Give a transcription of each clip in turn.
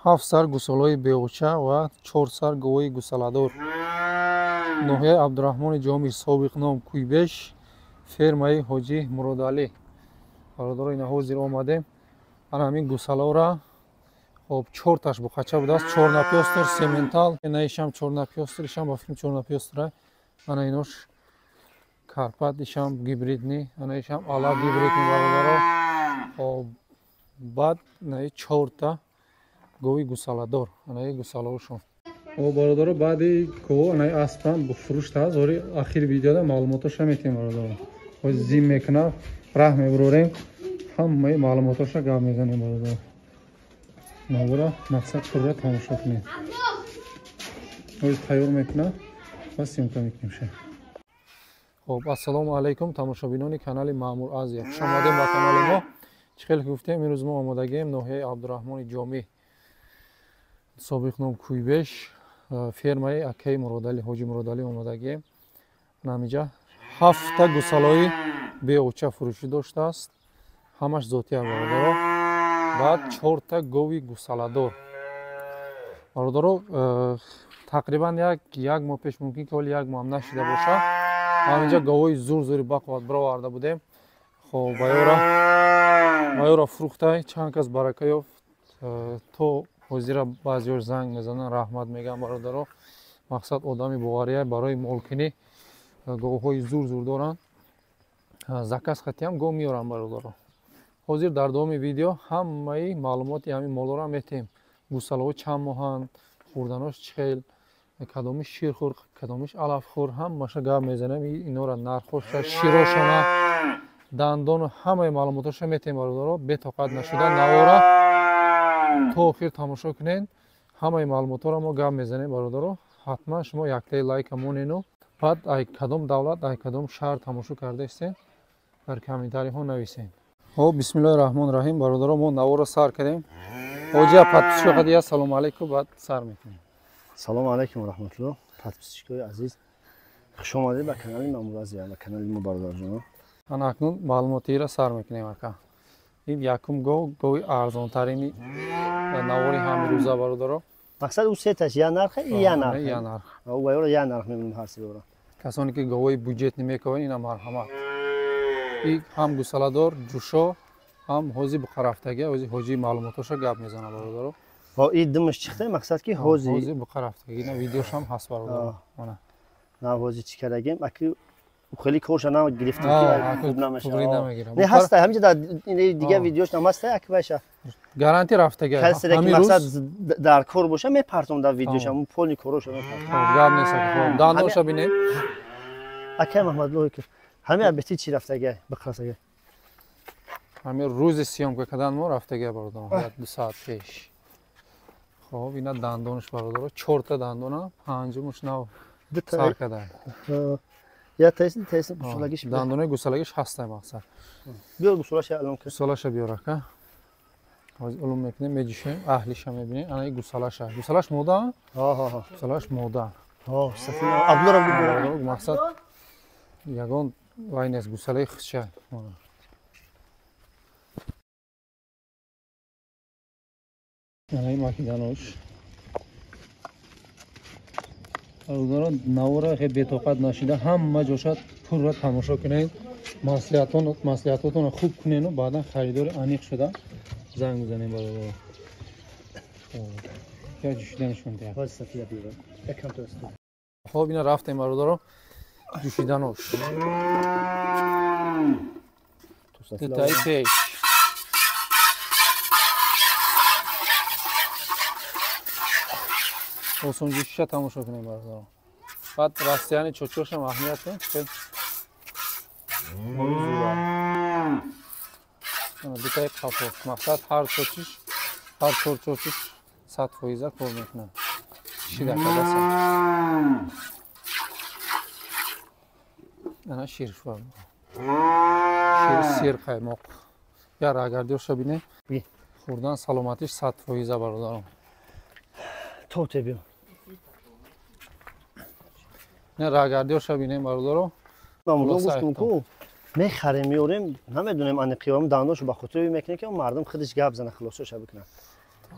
Ҳафт сар гусолаҳои беоча ва 4 сар говои гусаладор. Ноҳияи Абдураҳмони Ҷомӣ, собиқ ном Куйбеш, фермаи ҳоҷӣ Муродалӣ. Бародаро, ина ҳозир омадем. Ана ҳамин гусалаҳоро, хоб, чорташ буқача будааст, чорнапёстр, сементал, ина ишам чорнапёстр, ишам ба фикр чорнапёстра, ана инош карпат, ишам гибридни, ана ишам ала гибридни, бародаро. Хоб, баъд инаи чорта гови гусаладор, анаи гусалаҳошон. О, бародаро, баъди гов анаи аспам фурӯшт ҳаст. Ори ахири видеода маълумотоша метиҳем, бародаро. Ҳозир зим мекунам, раҳ мебурорем, ҳамаи маълумотоша гап мезанем, бародаро. Навора мақсад пурра тамошо кунем. Ҳозир тайёр мекунам ва съёмка мекунем ша. Хоб, ассалому алайкум, тамошобинони канали Маъмур Азия. Хуш омадем ба канали мо. Чӣ хеле гуфтем, имрӯз мо омодагием ноҳияи Абдураҳмони Ҷомӣ, собиқ ном Куйбеш, фермаи акаи Муродалӣ, ҳоҷи Муродалӣ омодагием. Ҳаминҷа ҳафта гусалои беоча фурӯшӣ доштааст, ҳамаш зотия, бародаро. Баъд чорта гови гусаладор, бародаро. Тақрибан як моҳ пеш, мумкин ки ҳоли як моҳам нашида боша, ҳаминҷа говои зур зури бақувват бароварда будем. Хоб, баёра фурӯхтай, чанд кас барака ёфт. То ҳозира баъзеҳош занг мезананд, раҳмат мегӯям, бародаро. Мақсад одами бовария барои молкунӣ, говҳои зур зур доранд. Заказ хатиам гов меорам, бародаро. Ҳозир дар давоми видео ҳамаи маълумоти ҳамин молҳоро метиҳем. Гусалаҳо чанд моҳанд, хӯрданош чӣ хел, кадомиш ширхӯр, кадомиш алафхӯр, ҳамаша гап мезанем. Инора нархоша, широшона, дандону ҳамаи маълумотоша метиҳем, бародаро. Бетоқат нашуда навора то охир тамошо кунед. Ҳамаи маълумотҳоро мо гап мезанем, бародаро. Ҳатман шумо яктаи лайка монену баъд ай кадом давлат, ай кадом шаҳр тамошо кардаистед, дар комментариҳо нависед. Хоб, бисмиллоҳи раҳмони раҳим, бародаро, мо наворо сар кардем. Ҳоҷия подписчико қадия салому алайкум, баъд сар мекунем. Салому алайкум ва раҳматуллоҳ. Подписчикои азиз, хуш омадед ба канали Маъмур Азия, ба канали мо, бародарҷоно. Ана акнун маълумотиро сар мекунем, ака. Ин якум гов, гови арзонтарини навори ҳамирӯза, бародаро. Мақсад ӯ сеташ я нарх, я нарх. Я нарх. Ӯ вайро я нарх мемонем ҳар сеора. Касоне ки говои буҷетни мекованд, ина марҳамат. И ҳам гусаладор, ҷӯшо, ҳам ҳози буқарафтагӣ, ҳози ҳоҷии маълумотоша гап мезанад, бародаро. Ҳо, и димаш чихта, мақсад ки ҳози ҳози буқарафтагӣ, ина видеошам ҳаст, бародаро. Ана. На ҳози чӣ кардагем? Аки хеле корша на гирифтем ки хуб намешава. Не ҳаста, ҳаминҷа дар дига видеош нам ҳаста, аки вайша. Гарантия рафтагӣ. Касе ки мақсад дар кор боша, мепартом дар видеош, ҳамун полни короша мепартом. Гап нест, хоб. Дандонша бинем. Акай Маҳмадлоҳ ки ҳамин абети чӣ рафтагӣ, биқрасагӣ. Ҳамин рӯзи съёмка кардан мо рафтагӣ, бародаро, 2 соат пеш. Хоб, ина дандонаш, бародаро, чорта дандона, панҷумуш нав сар карда. Я тайсин, тайсин гусалагиш. Дандонаи гусалагиш ҳаста, мақсад. Биёр гусалаша алон ки. Гусалаша биёр, ака. Ҳозир улум мекунем, меҷишем, аҳлиша мебинем. Ана гусалаша. Гусалаш мода? Ҳа, ҳа, ҳа. Гусалаш мода. Ҳа, сафина. Абдулло биёр. Мақсад ягон вай нест, гусалаи худша. Ана ин макиданош. Бародаро, навора хеле бетоқат нашида, ҳама ҷоша пурра тамошо кунед, маслиҳатотонро хуб кунену баъдан харидори аниқ шуда занг бизанем, бародаро. Я ҷӯшиданашон диҳам. Ҳозир сафия биёр. Якам то аст. Хоб, ина рафтем, бародаро, ҷӯшиданош. Дутаи пеш. Осонҷӯшиша тамошо кунем, бародаро. Баъд растияни чочошам аҳамият кунем. Моли зура. Дутаи қафо. Мақсад ҳар чочиш, ҳар чор чочиш 100% кор мекунад. Шида кадаса. Ана шир шуа. Шир сир қаймоқ. Яр агардиёша бинем. Хӯрдан саломатиш 100%, бародарон. То тебиё. Не рагардиёша бинем, бародаро. Гуфтум ку мехарем, меорем, намедонем аниқиём дандошу ба хотири мекунем, ки мардум худаш гап зана, хулосаша бикунад.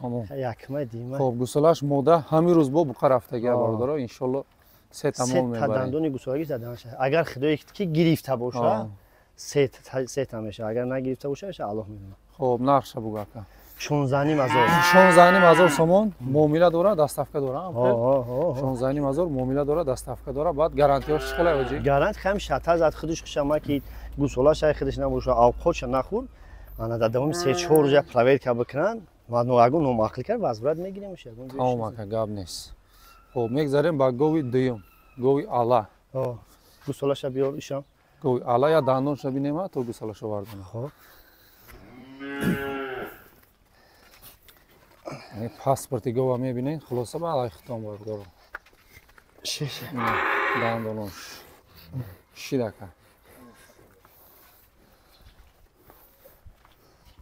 Тамом. Якма дима. Хоб, гусолаш мода ҳамин рӯз бо буқа рафтага, бародаро, иншолло се тамом мебарем. Дандони гусолаги заданша. Агар худое ки гирифта боша, се та меша. Агар нагирифта боша, меша, Аллоҳ медонад. Хоб, нархша бугу, ака. 16,5 ҳазор. 16,5 ҳазор сомон, муомила дора, доставка дора. 16,5 ҳазор, муомила дора, доставка дора. Баъд гарантияш чӣ хелай, оҷи? Гарант хам шата зад худаш хушама, ки гусола шай худаш набоша, авқотша нахӯр. Ана дар давоми 3-4 рӯз як проверка бикунанд, ва ягон номаъқул кард, возврат мегирем. Тамом, ака, гап нест. Хоб, мегзарем ба гови дуюм, гови ала. Гусолаша биёр ишам. Гови ала, я дандонша бинема, то гусолаша вардона. Хоб. Паспорти гова мебинед, хулоса ба алай хитом, бародаро. Дандонош шидака.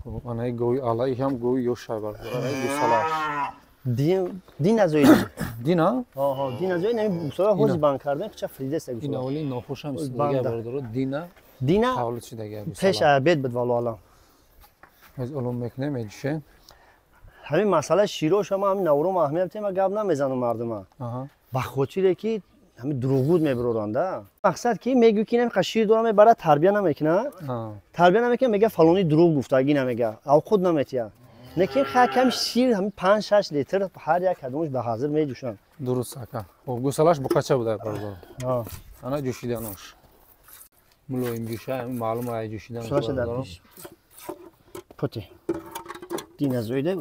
Хоб, анаи гови ала, ҳам гови ёшай, бародаро, анаи гусалаш. Дин азои. Дина? Дин азои, нами гусала ҳози банд кардан, хича фридеста гусала. Ина оли нохушам истодага, бародаро, дина. Дина тавлид шудага. Пеш обед буд, валло алам. Аз улум мекунем, меҷӯшем. Ҳамин масъала широша ма ҳамин навром аҳамият тема гап намезанам мардума. Ба хотире ки ҳамин дурӯғгӯд мебароранда. Мақсад ки мегӯ ки инам шир дора, мебара, тарбия намекуна. Тарбия намекуна, мега фалони дурӯғ гуфтагӣ намега. Авқот наметия. Лекин ха кам шир ҳамин 5-6 литр ҳар як кадомаш ба ҳазир меҷӯшанд. Дуруст, ака. Хоб, гусалаш буқача буда, бародаро. Ана ҷӯшиданош. Мулоим ҷӯша, ҳамин маълум ай ҷӯшиданош. Гусалаша дар пеш. Поти. Дина зоида.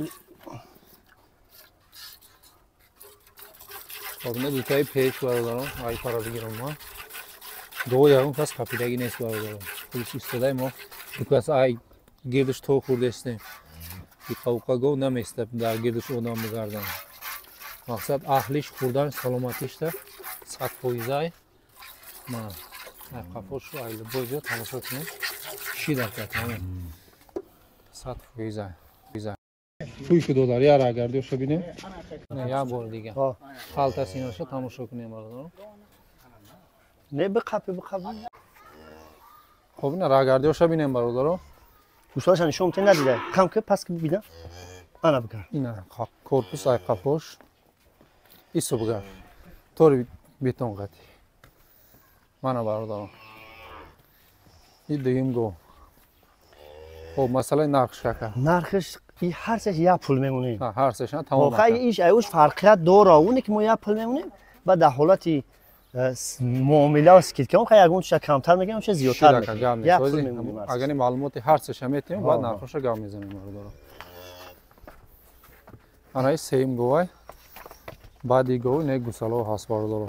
Хоб, ина дутаи пеш, бародарон, ай пара бигирам ма. Гова ягон кас қапидагӣ нест, бародарон. Худиш истодаи мо ду кас ай гирдиш то хӯрдестем. Иқауқа гов наместа дар гирдиш одам бигардам. Мақсад аҳлиш хӯрдан саломатишта 100%-ай. Мана ай қафошу ай либоҷо тамошо кунед. Шидака тамом. 100%-ай. Пӯй ки додар, яр агардиёша бинем. Як бор дига. Халта синаша тамошо кунем, бародарон. Не биқапи, биқапи. Хоб, ина рагардиёша бинем, бародаро. Гусалаша нишон те надида. Кам ки пас ки бибинам. Ана бикар. Ина корпус ай қафош. Исо бигар. Тори бетон қати. Мана, бародарон. И дуюм гов. Хоб, масъалаи нархш, ака. Нархш и ҳар сеш як пул мемонем. Ҳар сеш, тамом. Хай, иш аюш фарқият дора. Уне ки мо як пул мемонем, ба дар ҳолати муомила ва скидка хай ягон чиза камтар мегирем, чиза зиёдтар мегирем. Як пул мемонем. Агар маълумоти ҳар сеша метиҳем, баъд нархоша гап мезанем, бародаро. Анаи сеюм говай. Баъди гови не гусало ҳаст, бародаро.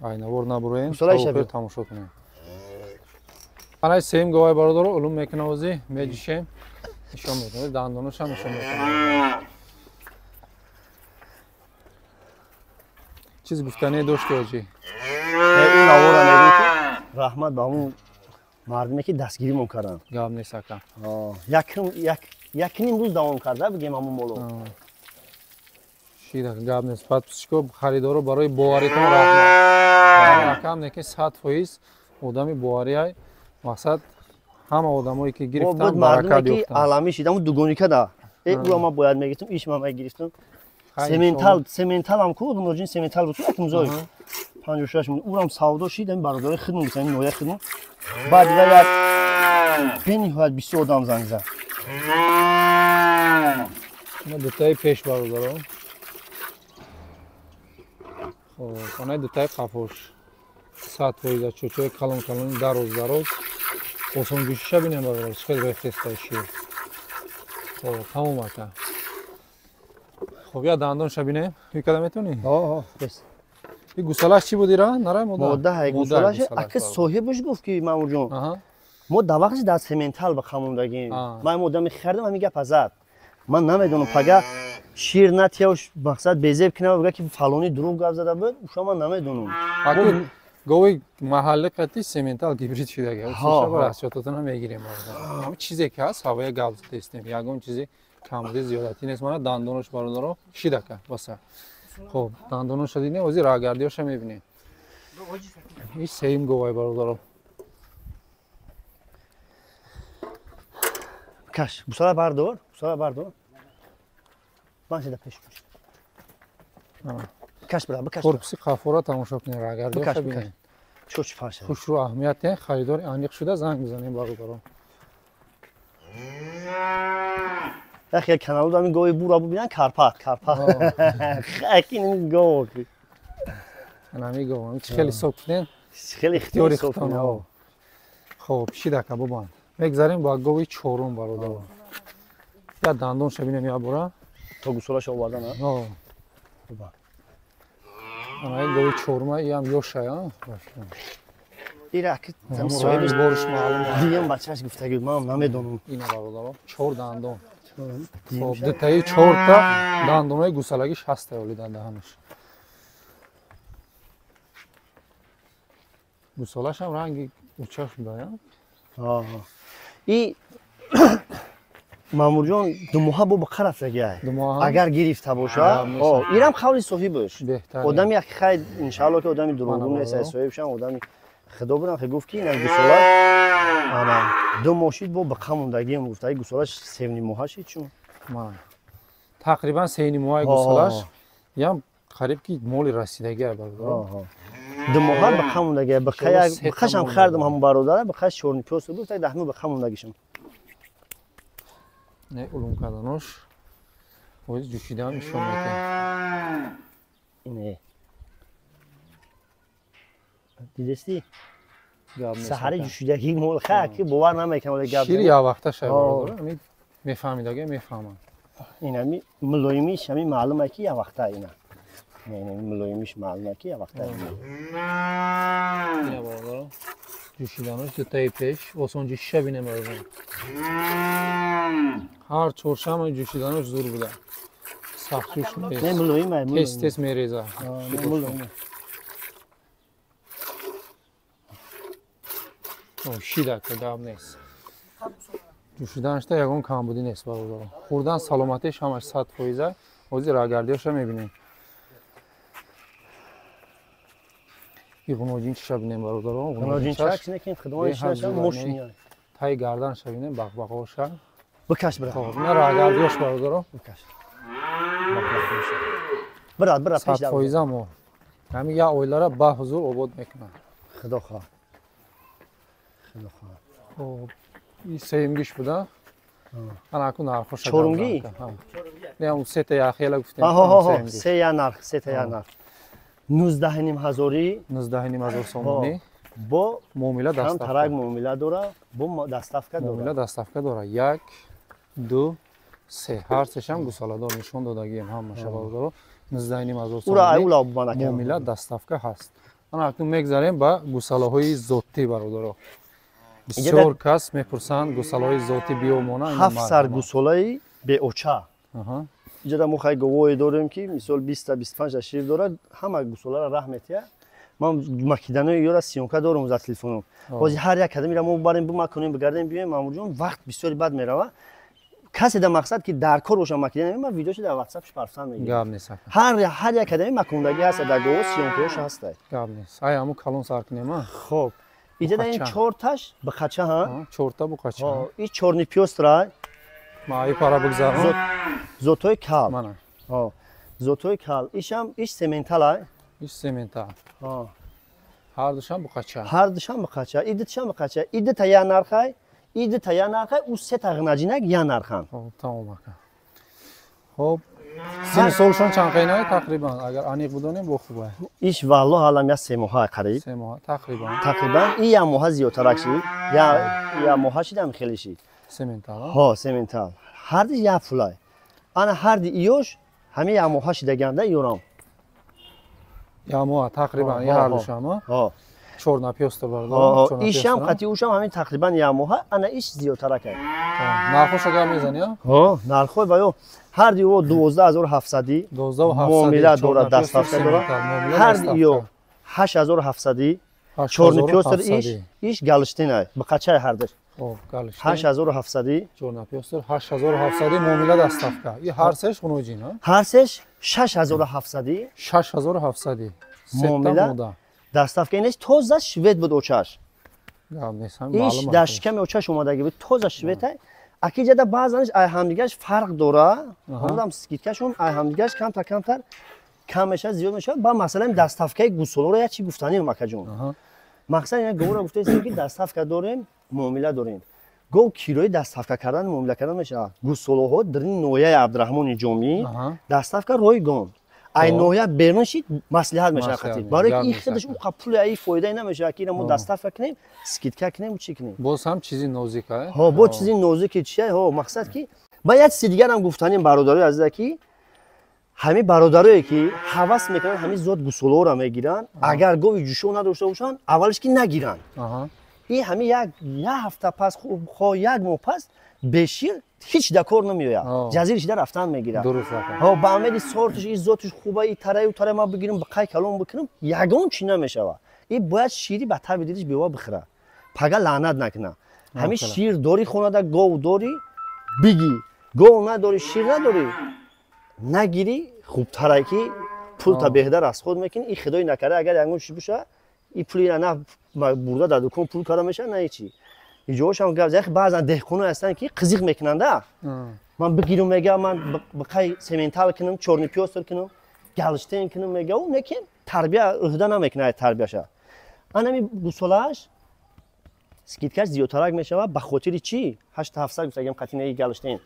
Айнавор набуроем, тамошо кунем. Анаи сеюм говай, бародаро, улум мекунам, ози меҷишем. Нишон медиҳем, дандонашам нишон медиҳем. Чиз гуфтане дошти, оҷи? Ин навора мегӯм, ки раҳмат ба ҳамун мардуме, ки дастгиримон карданд. Гап нест, ака. Якним рӯз давом карда, бигем, ҳамун моло. Шида, гап нест. Подписчико, харидоро, барои боваритон раҳмат. Акам не ки 100% одами бовариай. Мақсад ҳама одамое ки гирифтан, баракат ёфтанд. Алами шид, ҳамун дугоника да. Э, ӯ ма бояд мегирифтам, иш ма мегирифтам. Сементал, сементалам ку, муроҷин сементал буд, як музой. 56 мин. Урам савдо шид, ҳамин бародари хидмон гуфтам, ҳамин ноя хидмон. Баъд дида як бениҳоят бисёр одам занг зад. Ина дутаи пеш, бародарон. Хоб, анаи дутаи қафош 100% чӯчои калон калони дароз дароз. Осонҷӯшиша бинем бародар, чӣ хел рехтестай шир. Хоб, тамом ака. Хоб, я дандонша бинем. Ҳуй када метавонӣ? Ҳо, бес. И гусалаш чӣ буд ира? Нара мода? Мода ҳай гусалаш. Ака соҳибаш гуфт ки Мамурҷон. Мо дар вақти дар сементал ба қамондагим. Ман одами хардам ҳамин гапа зад. Ман намедонам пага шир натияш мақсад безеб кунам бага ки фалони дурӯғ гап зада буд, уша ман намедонам. Аку гови маҳалли қати сементал гибрид шудаги. Уша бар расчётотона мегирем. Ҳамин чизе ки ҳаст, ҳавоя гап задастем. Ягон чизи камбуди зиёдатӣ нест. Мана дандонош бародаро шидака баса. Хоб, дандоноша дидем, ози раҳгардиёша мебинем. Ин сеюм говай бародаро. Каш, гусала бардор, гусала бардор. Ман шида пеш куш. Каш бира, бикаш. Корпуси қафора тамошо кунем, раҳгардиёша бинем. Чоч фарша. Хушрӯ аҳамияте, харидори аниқ шуда занг бизанем бародаро. Яхе каналу дами гови бура бубинан Карпат, Карпат. Хакин гов. Анами гов, хеле ҳисоб кунем. Хеле ихтиёри худтон. Хоб, шидака бубанд. Мегзарем ба гови чорум бародаро. Я дандонша бинем я бора. То гусолаша овардан, а? Ҳо. Бубанд. Ана ин гови чорума, иам ёшая, а? Ира ки соҳибаш бориш маълум. Диям бачаш гуфтаги, ман намедонам. Ина бародаро, чор дандон. Хоб, дутаи чорта дандонои гусалагиш ҳаста оли дар даҳанаш. Гусалашам ранги уча шуда, а? И Мамурҷон ду моҳа бо ба қарафтагиай. Агар гирифта боша, ирам қавли соҳибаш. Одами як хай, иншаалло ки одами дурӯғгӯ нест, соҳибшам одами худо будам, хе гуфт ки инам гусола ана ду моҳ шид бо ба қамондагиам гуфт, ай гусолаш севним моҳа шид чун. Тақрибан сеним моҳаи гусолаш, ям қариб ки моли расидагиай бародар. Ду моҳа ба қамондагиай, ба қашам хардам ҳамон бародара, ба қаш чорни пёс буд, так даҳмо ба қамондагишам. Не улум карданош, оз ҷӯшидаам нишон медиҳад. Ине. Дидести? Саҳари ҷӯшидагӣ мол ха ки бовар намекунам вале гап. Шири явақта шай бародар, ами мефаҳмидаги мефаҳмам. Ин ами мулоимиш ами маълума ки явақта ина. Не, ин мулоимиш маълума ки явақта ина. Ина бародар. Ҷӯшиданош дутаи пеш, осон ҷӯшиша бинем бародар. Ҳар чоршанбе ҷӯшиданош зур буда. Сахт ҷӯш нест. Не мулоим ай, мулоим. Тез тез мереза. Мулоим. Шидака гап нест. Ҷӯшиданашда ягон камбудӣ нест бародаро. Хӯрдан саломатиш ҳамаш 100%. Ҳозир раҳгардиёша мебинем. И ғуноҷинчаша бинем бародаро. Ғуноҷинча кинекин хидматша мошиния. Таи гарданша бинем бақбақоша. Бикаш бира. Хоб, ина раҳгардиёш бародаро. Бикаш. Бира, бира пеш 100% мо. Ҳамин як оилара ба ҳузур обод мекунад. Худо хоҳад. Хоб, ин сеюмгиш буда. Ана аку нархоша. Чорумги? Не, он сета яхела гуфтем. Ҳо, се я нарх, сета я нарх. 19.5 ҳазори. 19.5 ҳазор сомонӣ. Бо муомила доставка. Тарак муомила дора, бо доставка дора. Муомила доставка дора. 1, 2, 3. Ҳар сешам гусаладор нишон додагием ҳамаша бародаро. 19.5 ҳазор сомонӣ. Муомила доставка ҳаст. Ана акнун мегзарем ба гусалаҳои зотӣ бародаро. Бисёр кас мепурсанд гусалаҳои зотӣ биёмона. 7 сар гусолаи беоча. Иҷода мо хай говое дорем ки мисол 20 25 шир дорад, ҳама гусоларо раҳ метиҳад. Ман макиданои ёра съёмка дорам за телефоном. Ҳозир ҳар як кадамира мо барем бимакунем, бигардем, биёем, Мамурҷон вақт бисёри бад мерава. Касе да мақсад ки дар кор боша макида, ман видеошо дар WhatsApp парсан мегирам. Гап нест. Ҳар як кадами макундагӣ ҳаст, дар гово съёмкаҳош ҳаст. Гап нест. Ай ҳамун калон сар кунем, а? Хоб. Иҷода ин чорташ бақача, ҳа? Чорта буқача. Ҳо, ин чорни пёстра. Ма ай пара бигзарам. Зотои кал. Мана. Ҳо. Зотои кал. Ишам иш сементал ай. Иш сементал. Ҳо. Ҳар душам буқача. Ҳар душам буқача. И дуташам буқача. И дута я нархай, и дута я нархай, у се та ғнаҷинак я нархан. Хоб, тамом ака. Хоб, Сини солшон чанд қайнай тақрибан, агар аниқ бидонем бо хуб. Иш валлоҳ алам я 3 моҳа қариб. 3 моҳа тақрибан. Тақрибан и я моҳа зиёдтарак шид. Я моҳа шидам хеле шид. Сементал. Ҳо, сементал. Ҳарди я пулай. Ана ҳарди иёш ҳами я моҳа шидаганда ёрам. Я моҳа тақрибан я ҳардушам, ҳо. Чорнапёстр бародар. Ишам қати ушам ҳамин тақрибан я моҳа, ана иш зиёдтарак ай. Нархоша гап мезани, ҳо? Нархҳои ва ё ҳарди ӯ 12700 12700 муомила дорад, доставка дорад. Ҳарди ё 8700 чорнапёстр иш галштин ай, бақачай ҳардаш. Хоб, галштин. 8700 чорнапёстр 8700 муомила доставка. И ҳар сеш хунуҷин, ҳа? Ҳар сеш 6700 6700 муомила доставка. Инеш тоза швед буд очаш. Иш дар шиками очаш омадаги буд, тоза швед ай. Аки ҷада баъзанаш ай ҳамдигараш фарқ дора, ҳамдам скидкашон ай ҳамдигараш камтар камтар кам мешавад, зиёд мешавад. Ба масалан доставкаи гусолоро як чи гуфтанем акаҷон. Мақсад ина говро гуфтаистем ки доставка дорем, муомила дорем. Гов кирои доставка кардан, муомила кардан мешавад. Гусолоҳо дар ноҳияи Абдураҳмони Ҷомӣ доставка ройгон. Ай ноҳия берун шид маслиҳат мешавад қатӣ. Барои ки ин худаш уқа пули ай фоидае намешавад ки ина мо доставка кунем, скидка кунем, чӣ кунем. Боз ҳам чизи нозик ай? Ҳо, боз чизи нозики чи ай? Ҳо, мақсад ки ба як чизи дигарам гуфтанем бародарои азиза ки ҳамин бародарое ки ҳавас мекунанд ҳамин зот гусолоро мегиранд, агар гови ҷӯшо надошта бошанд, аввалаш ки нагиранд. Ин ҳамин як ҳафта пас, хо як моҳ пас бешир ҳеч да кор намеояд. Ҷазир шида рафтан мегирад. Ҳо, ба умеди сорташ, и зоташ хуба, и тараю тарай ман бигирам, ба қай калон бикунам, ягон чи намешавад. И бояд шири ба таби дилиш бева бихӯрад. Пага лаънат накунад. Ҳамин шир дори хонада, гов дори, бигӣ. Гов надори, шир надори, нагирӣ, хубтарай ки пулта беҳтар аз худ мекунӣ. И худои накарда агар ягон чиз бошад, и пули на бурда дар дукон пул карда мешавад, на ҳечи. Иҷоҳошам гап зад, баъзан деҳқоно ҳастанд ки қизиқ мекунанда. Ман бигирам мега, ман бақай сементал кунам, чорнипёстр кунам, галштен кунам мега, ӯ лекин тарбия ӯҳда намекунад тарбияша. Анами гусолааш скидкаш зиёдтарак мешавад ба хотири чӣ? 8700 гуфтагам қатинаи галштен.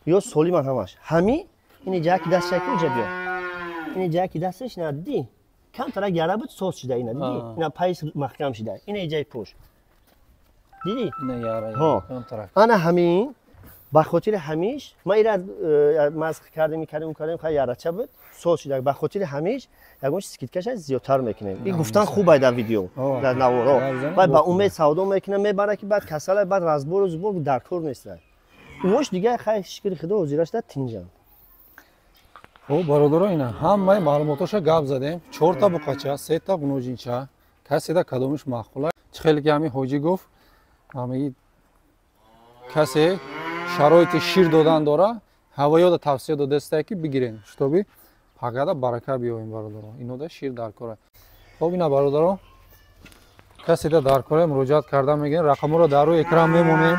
Ё солиман ҳамаш. Ҳами ин ҷа ки дастша ки уҷа биё. Ин ҷа ки дасташ на дидӣ? Камтарак яра буд соз шида ина дидӣ? Ина пайс маҳкам шида. Ина ҷаи пӯш. Дидӣ? Ина яра. Камтарак. Ана ҳамин ба хотири ҳамиш ма ира масх кардем, кардем, кардем, хай ярача буд, соз шида. Ба хотири ҳамиш ягон скидкаша зиёдтар мекунем. Ин гуфтан хуб ай дар видео, дар наворо. Баъд ба умед савдо мекунам, мебара ки баъд касала, баъд разбору збор дар кор нест. Ӯш дигар хай шукри худо ҳозираш да тинҷам. Хуб, бародаро, ина ҳамаи маълумотоша гап задем. 4та буқача, 3та гуноҷинча, каседа кадомиш маъқула. Чӣ хеле ки ҳамин ҳоҷӣ гуфт, ҳамаи касе шароити шир додан дора, ҳавоёда тавсия додастае ки бигирен, шутоби пагада барака биёвем бародаро. Инода шир дар кора. Хуб, ина бародаро, каседа дар кора муроҷиат карда мегирем, рақамҳоро дар рӯи экран мемонем.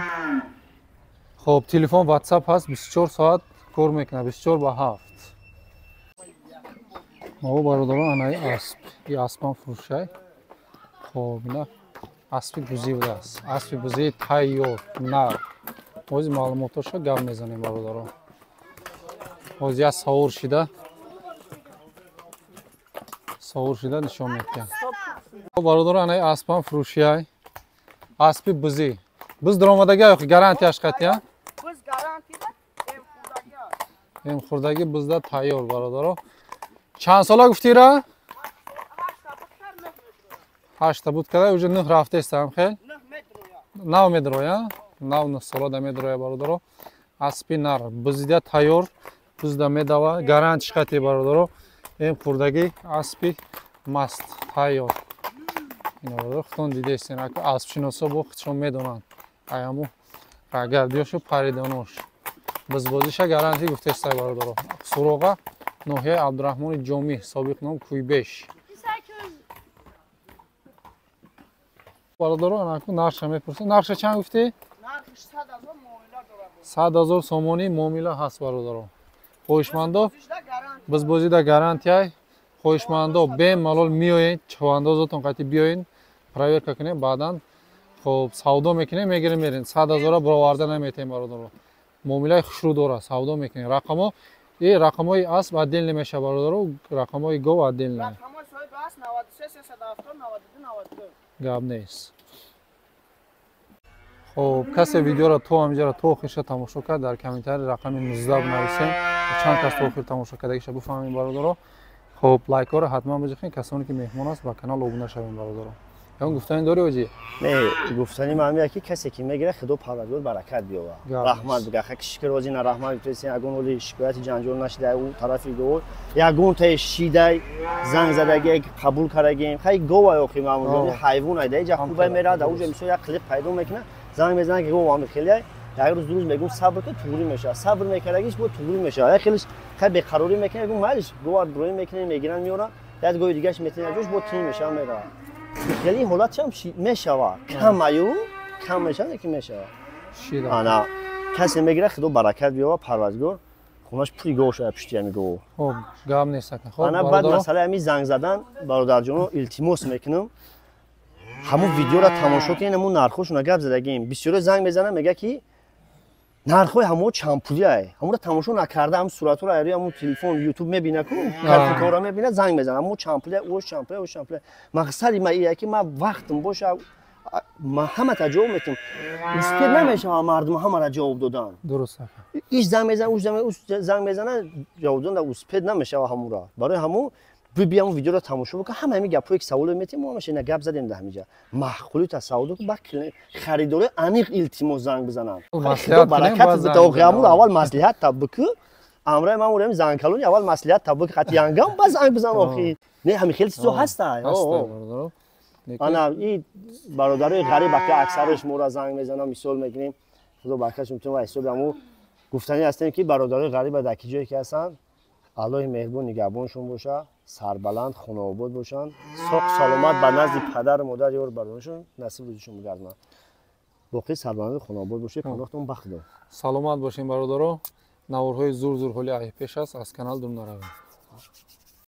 Хуб, телефон WhatsApp ҳаст, 24 соат кор мекунад, 24/7. Мо бародарон анаи асп, и аспам фурӯшай. Хоб, ина аспи бузӣ будааст. Аспи бузии тайёр, нар. Ҳозир маълумотошо гап мезанем бародарон. Ҳозир як савор шида нишон медиҳам. Бародарон анаи аспам фурӯшиай. Аспи бузӣ. Буз даромадагӣ ё гарантияш қатъия? Буз гарантида, эм хӯрдагӣ. Эм хӯрдагӣ бузда тайёр бародарон. Чанд сола гуфтира? 8 буд када, уже 9 рафтестам хел? 9 медроя, 9 сола да медроя бародаро. Аспи нар, бузида тайёр, бузда медава, гарантиш қати бародаро. Эм хӯрдагӣ аспи маст тайёр. Ина бародаро худтон дидестен, ака аспшиносо бо худшон медонанд. Аяму рагардиёшу париданош. Бузбозиша гарантӣ гуфтестай бародаро. Суроға ноҳияи Абдураҳмони Ҷомӣ, собиқ ном Куйбеш. Бародаро, анаку нархша мепурсем. Нархша чанд гуфтӣ? Нархш 100 000 муомила дорад. 100 000 сомонӣ муомила ҳаст бародаро. Хоҳишмандо бузбозида гарантияй. Хоҳишмандо бемалол меоед, чавандозотон қатӣ биёед, проверка кунем, баъдан хоб савдо мекунем, мегирем, мерем. 100 000 бароварда наметем бародаро. Муомилаи хушрӯ дорад, савдо мекунем. Рақамҳо И рақамҳои асп отдельно мешавад, бародаро, рақамҳои гов отдельно. Рақамҳои соҳиби асп 93 370 92 92. Гап нест. Хоб, касе видеоро то ҳамиҷаро то охирша тамошо кард, дар комментарий рақами 19 бинависем. Чанд кас то охир тамошо кардагиша бифаҳмем, бародаро. Хоб, лайкҳоро ҳатман биҷихем, касоне ки меҳмон аст, ба канал обуна шавем, бародаро. Ягон гуфтанӣ дорӣ, оҷи? Не, гуфтани ман ҳамин ки касе ки мегирад, худо парвардигор баракат биёвад, раҳмат бига. Хаки шикр рози на раҳмат битесен, ягон ҳоли шикояти ҷанҷол нашида ӯ тарафи гов, ягон тае шидай занг задаги қабул кардагем. Хай гова охи маъмулҷон ҳайвон айда иҷа хубай мерад, уҷа мисол як қилиқ пайдо мекунад, занг мезанад ки гов ҳами хеле як рӯз ду рӯз мегӯм сабр кун, туғрӣ мешавад. Сабр мекардагиш бо туғрӣ мешавад. Як хелиш хай беқарорӣ мекунад, мегӯм майлиш, гова броӣ мекунем, мегиранд, меоранд, як гови дигаш метавонад ҷош бо тин мешавад, меравад. Хеле ҳолатшам мешавад, кам аю кам мешавад, ки мешавад. Ана касе мегирад, худо баракат биёвад, парвардигор хонаш пури гов шавад пушти ҳами гов. Хоб, гап нест ака. Хоб, ана баъд масъалаи ҳами занг задан, бародарҷоно, илтимос мекунам, ҳамун видеоро тамошо кунед, ҳамун нархҳошона гап задагем. Бисёре занг мезанад, мега ки нархҳои ҳамоҳо чандпулиай, ҳамонро тамошо накарда, ҳам суратҳоро айрӯи ҳамун телефон ютуб мебина ку, картинкаро мебина, занг мезанад, ҳамо чандпулиай, ош чандпулиай, ош чандпулиай. Мақсади ма ия ки ман вақтм боша, ман ҳамата ҷавоб метам. Успед намешавам мардум ҳамара ҷавоб додан. Дуруст. Иш занг мезанад, уш занг мезанад, ҷавоб додан успед намешава ҳамура. Барои ҳамун биям видеоро тамошо бикун, ҳама ҳамин гапҳое ки саволо метем, мо ҳамаша ина гап задем дар ҳамиҷа. Маъқулита савдо кун, баъд харидорои аниқ илтимос занг бизананд. Баракат бита, охи ҳамуро аввал маслиҳат та бикун. Амраи ман урем зангкалони аввал маслиҳат та бикун, хати янгам ба занг бизан охи. Не, ҳамин хеле чизо ҳаста. Ана и бародарои ғариб ака аксараш моро занг мезананд, мисол мекунем. Худо баракатшон битун ва ҳисоби ҳамун гуфтанӣ ҳастем ки бародарои ғариба дар ки ҷое ки ҳастанд, Аллоҳи меҳрубон нигаҳбоншон боша, сарбаланд, хонаобод бошанд, соқ саломат ба назди падару модар, ёру бародарашон насиб рӯзишон бигардонанд. Боқӣ сарбаланду хонаобод бошед, паноҳтон ба Худо. Саломат бошем, бародаро. Наворҳои зур зур ҳоли аҳи пеш аст, аз канал дур наравед.